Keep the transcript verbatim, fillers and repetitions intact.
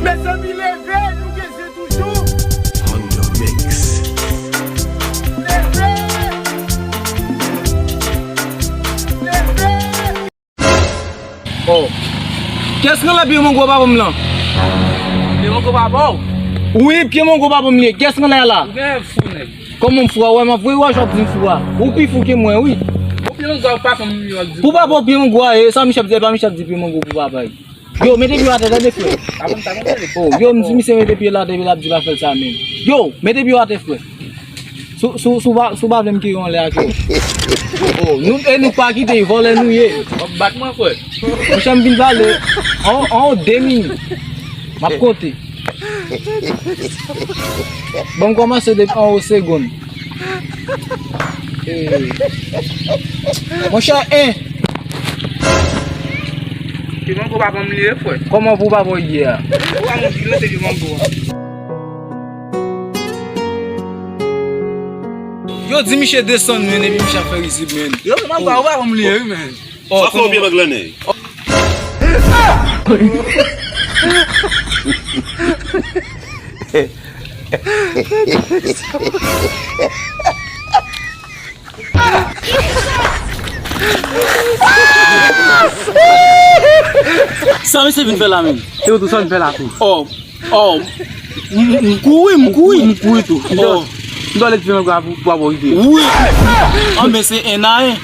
Mezanmi, leve, nou gen zen toujou. On the mix. Leve! Leve! Oh. Kiyès ki anlè pye mango papa m lan? Pye mango papa w? Wi, pye mango papa m li ye. Kiyès ki anlè a la? Ou gen fou, nèg. Kòman m fou a? Wè, m ap voye wòch, w ap di m fou a. Ou pi fou ke mwen, wi. Ou pye mango a, papa m li, w ap di. Pou papa w pye mango a, e sa Michel ap di, e pa Michel ap di pye mango pou papa l. Yo, mete pye w atè, tande, frè. Oh, yo, m di misye mete pye l atè, epi l ap di pa fè l sa menm. Yo, mete pye w atè, frè. Si w, si w, si w pa, si w pa vle m kite w anlè ak yo. Oh, nou, e nou pa kite, vòlè nou ye. W ap bat mwen, frè. Monchè, m vin pale. An, an, de minit. M ap konte. Bon, m kòmanse depi anwo segonn. Eh. Monchè, en. Pye mango papa m li ye, frè. Kòman pou papa w ye a? Ou pa moun ki rete pye mango a. Yo di misye desann, men, epi misye ap fè rizib, men. Yo, pye mango a, ou papa m li ye, wi, men. Oh, sa fè w byen bak lannen. Sa misye vin fè la menm? Se ou tou sa vin fè la tou. Oh, oh. M, m, m kouri, m kouri. M kouri tou. M dòle ti jan pou, pou ap rive. Wi. An, men se en a en.